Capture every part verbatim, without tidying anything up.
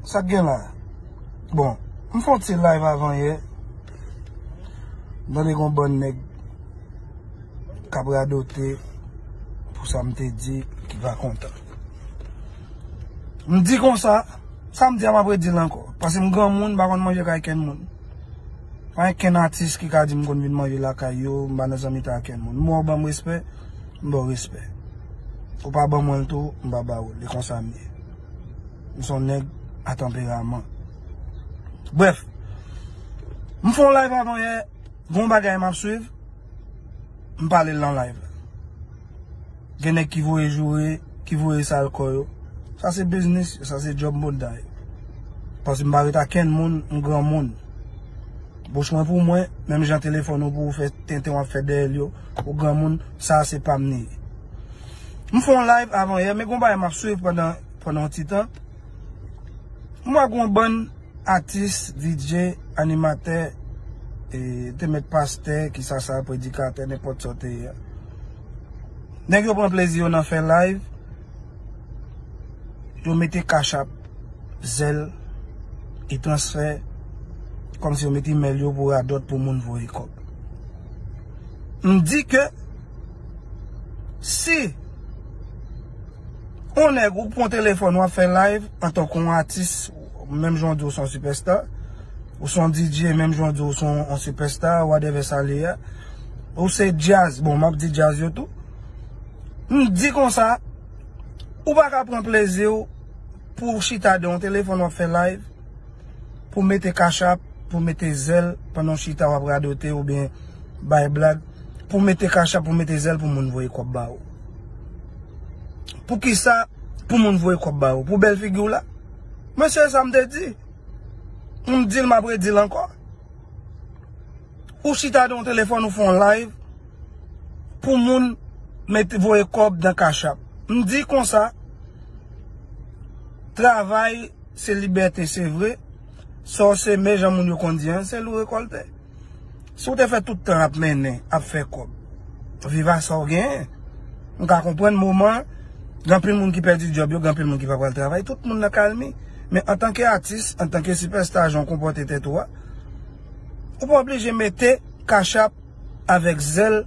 Sa k gen la? Bon, m fè yon ti live avan yè. M tande gon bann nèg k ap radote pou sa m te di ki pa kontan. M di konsa, sa m di a m ap redi l ankò. Paske m granmoun, m pa konn manje kay kenn moun. Pa gen kenn atis ki ka di m konn vin manje lakay yo, m pa nan zanmitay ak kenn moun. M wè w ban m respè, m ba w respè. Ou pa ban mwen l tou, m pa ba ou l. E konsa m ye. M se yon nèg a tanperaman. Brèf, m fè yon live avan yè, gon bagay m ap swiv, m pale l nan live la. Gen nèg ki voye joure, ki voye sal kò yo. Sa se biznis yo, sa se djòb mouda yo. Paske m pa ret ak kenn moun, m granmoun. Bouch mwen pou mwen, menm jan telefòn ou pou ou fè tenten w ap fè dèyè l yo, ou granmoun, sa se pa m li ye. M fè yon live avan yè, men gon bagay m ap swiv pandan, pandan yon ti tan. M wè gon bann atis, D J, animatè, e, te mèt pastè, ki sa sa, predikatè, nenpòt sa w te ye a. Nèg yo pran plezi yo nan fè live, yo mete Cash App, Zelle, e transfè, kòmsi yo mete imèl yo pou radòt pou moun voye kòb. M di ke si yon nèg ou pran telefòn w ap fè live antanke yon atis, menm jan w di w se yon sipèsta, ou se yon D J, menm jan w di w se yon, yon sipèsta, whatever sa l ye a, ou se djaz, bon, m ap di djaz yo tou. M di konsa, ou pa ka pran plezi w pou w chita de yon telefòn w ap fè live, pou mete Cash App, pou mete Zelle, pandan w chita w ap radote oubyen bay blag, pou mete Cash App, pou mete Zelle, pou moun voye kòb ba ou. Poukisa pou moun voye kòb ba ou? Pou bèl figi w la? Mesye, sa m te di. M di l, m ap redi l ankò. Ou chita de yon telefòn, ou fè yon live pou moun mete, voye kòb nan Cash App. M di konsa, travay se libète, se vre. Sa w seme, jan moun yo konn di an, se li w rekòlte. Si w te fè tout tan ap mennen, ap fè kòb, viv a sa w genyen. M ka konprann moman, gen anpil moun ki pèdi djòb yo, gen anpil moun ki pa pral travay, tout moun nan kalmi. Men antanke atis, antanke sipèsta, jan w konpòte tèt ou a, ou pa oblije mete Cash App avèk Zelle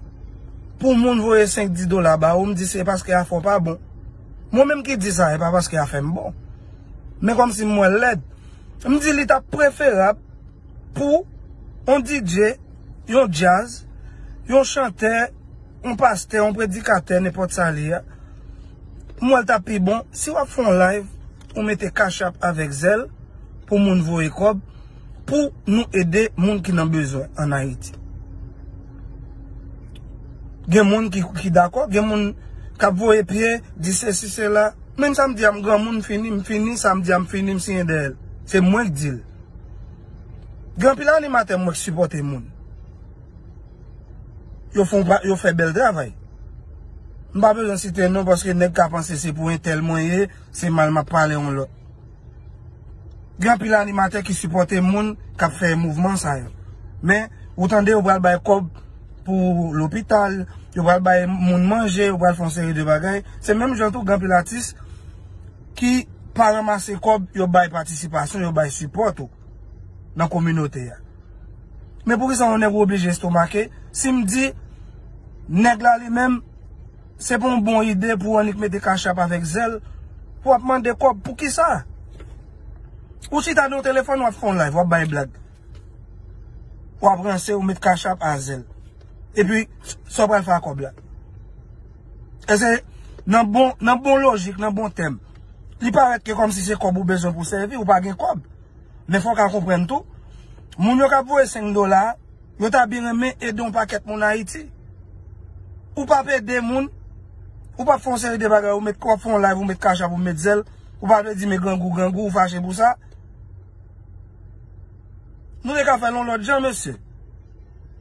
pou moun voye senk, dis dola ba ou, m di se paske afè w pa bon. Mwen menm ki di sa, e pa paske afè m bon. Men kòmsi m wè l lèd. M di li t ap preferab pou yon D J, yon djaz, yon chantè, yon pastè, yon predikatè, nenpòt sa li a. M wè l t ap pi bon si w ap fè yon live, ou mete Cash App avèk Zelle pou moun voye kòb, pou nou ede moun ki nan bezwen ann Ayiti. Gen moun ki, ki dakò, gen moun k ap voye pye, di sesi, sela. Menm sa m di a, m granmoun, m fini, m fini, sa m di a, m fini, m siyen dèyè l. Se mwen k di l. Gen anpil animatè m wè k sipòte moun. Yo fè, yo fè bèl travay. M pa bezwen site non paske nèg ka panse se pou entèl mwen ye, se mal m ap pale yon lòt. Gen anpil animatè ki sipòte moun k ap fè mouvman sa yo. Men, ou tande yo pral bay kòb pou lopital, yo pral bay moun manje, yo pral fè yon seri de bagay. Se menm jan tou, gen anpil atis ki pa ranmase kòb, yo bay patisipasyon, yo bay sipò tou nan kominote a. Men poukisa yon nèg ou oblije estomake? Si m di, nèg la li menm, se pa yon bon ide pou w annik mete Cash App avèk Zelle, pou w ap mande kòb, poukisa? Ou chita nan yon telefòn, w ap fè yon live, w ap bay blag. W ap ranse, ou met Cash App a Zelle. Epi, sa w pral fè ak kòb la? Èske nan bon, nan bon lojik, nan bon tèm, li parèt ke kòmsi se kòb ou bezwen pou sèvi, ou pa gen kòb. Men fò w ka konprann tou, moun yo k ap voye senk dola, yo ta byen renmen ede yon pakèt moun Ayiti. Ou p ap ede moun, ou p ap fè yon seri de bagay, ou met, w ap fè yon live, ou met Cash App, ou met Zelle, ou pa vle di men grangou, grangou, ou fache pou sa. Nou te ka fè l yon lòt jan, mesye.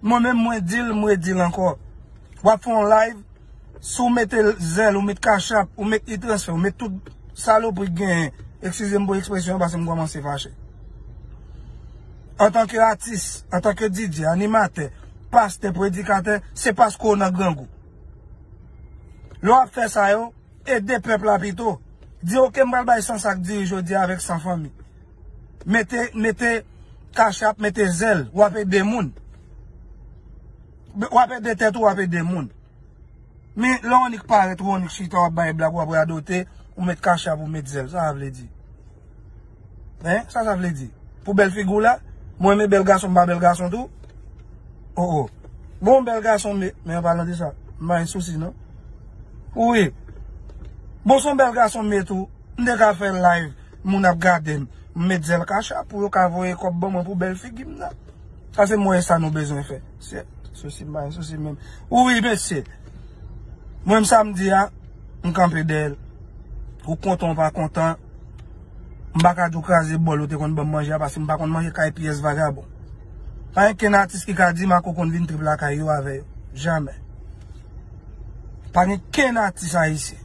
Mwen menm, mwen di l, mwen di l ankò. W ap fè yon live, si w mete Zelle, ou met Cash App, ou met e-transfè, ou met tout salopri k genyen, eskize m pou ekspresyon an, paske m kòmanse fache. Antanke atis, antanke D J, animatè, pastè, predikatè, se paske w nan grangou. Lè w ap fè sa yo, ede pèp la pito. Di, oke, m pral bay san sa k diri jodi a avèk san fanmi. Mete, mete kachap, mete zèl, w ap ede moun. W ap ede tèt ou, w ap ede moun. Men lè w annik parèt, w annik chita, w ap bay blag, w ap radote, ou met kachap, ou met zèl. Sa sa vle di? Hein? Sa sa vle di? Pou bèl figi w la? Mwen renmen bèl gason, m pa bèl gason tou? Oh, oh. Bon, bèl gason, men, men an palan de sa, m pa gen sousi, non. Wi. Bon, se yon bèl gason, men tou, m te ka fè live, moun ap gade m. M met zèl kachap pou yo ka voye kòb ban mwen pou bèl figi m nan. Sa se mwen sa nou bezwen fè. Se sousi, m pa gen sousi menm. Wi, mesye. Mwen, m samdi a, m kanpe dèyè l. Ou kontan, ou pa kontan, m pa ka di w kraze bòl ou te konn ban m manje a, paske m pa konn manje kay pyès vagabon. Pa gen kenn atis ki ka di Marco konn vin trip lakay yo avè yo. Jamè. Pa gen kenn atis ayisyen.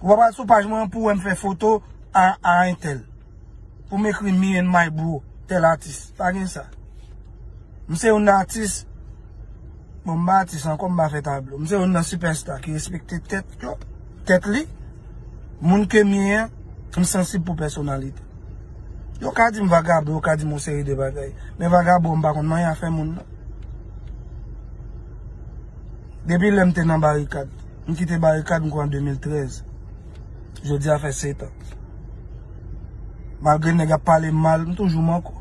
Ou pa pral sou paj mwen pou wè m fè foto a, a entèl. Pou m ekri "me and my bro", tèl atis. Pa gen sa. M se youn nan atis. Bon, m pa atis ankò, m pa fè tablo. M se youn nan sipèsta ki respekte tèt yo, tèt li. Moun ke m ye an, m sansib pou pèsonalite. Yo ka di m vagabon, yo ka di m yon seri de bagay. Men vagabon, m pa konn manyen afè moun, non. Depi lè m te nan barikad. M kite barikad, m kwè, an de mil trèz. Jodi a fè sèt an. Malgre nèg ap pale m mal, m toujou manko.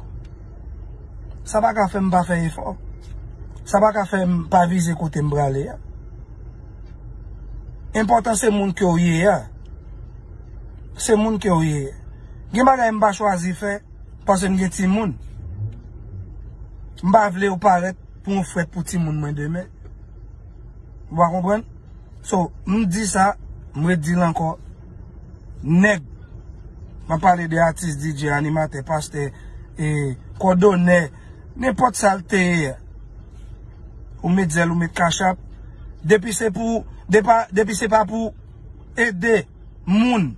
Sa pa ka fè m pa fè efò. Sa pa ka fè m pa vize kote m prale a. Enpòtan se moun ke w ye a. Se moun ke w ye. Gen bagay m pa chwazi fè paske m gen timoun. M pa vle yo parèt pou yon frèt pou timoun mwen demen. Ou pa konprann? So, m di sa, m redi l ankò. Nèg, m ap pale de atis, D J, animatè, pastè, e, kòdonè, nenpòt sa l te ye. Ou met zèl, ou met kachap. Depi se pou, depa, depi se pa pou ede moun.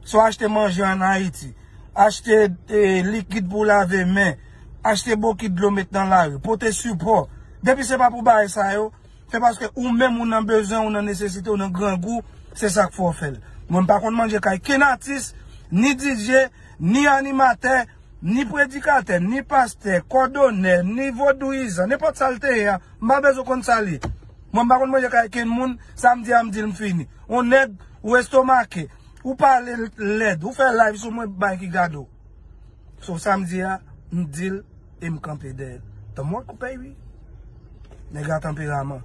So, achte manje an Ayiti, achte, e, likid pou lave men, achte bokit dlo met nan lari, pote sipò. Depi se pa pou bagay sa yo, se paske ou menm ou nan bezwen, ou nan nesesite, ou nan grangou, se sa k fè w fè l. Mwen, m pa konn manje kay kenn atis, ni D J, ni animatè, ni predikatè, ni pastè, kòdonè, ni vodouyizan, nenpòt sa l te ye a, m pa bezwen konn sa l ye. Mwen, m pa konn manje kay kenn moun, samdi a m di l m fini. On nèg, ou estomake, ou pale lèd, ou fè live sou mwen, bay ki gade w. So, samdi a, m di l e m kanpe dèyè l. Tanm wè koupèy wi. Nèg a tanperaman.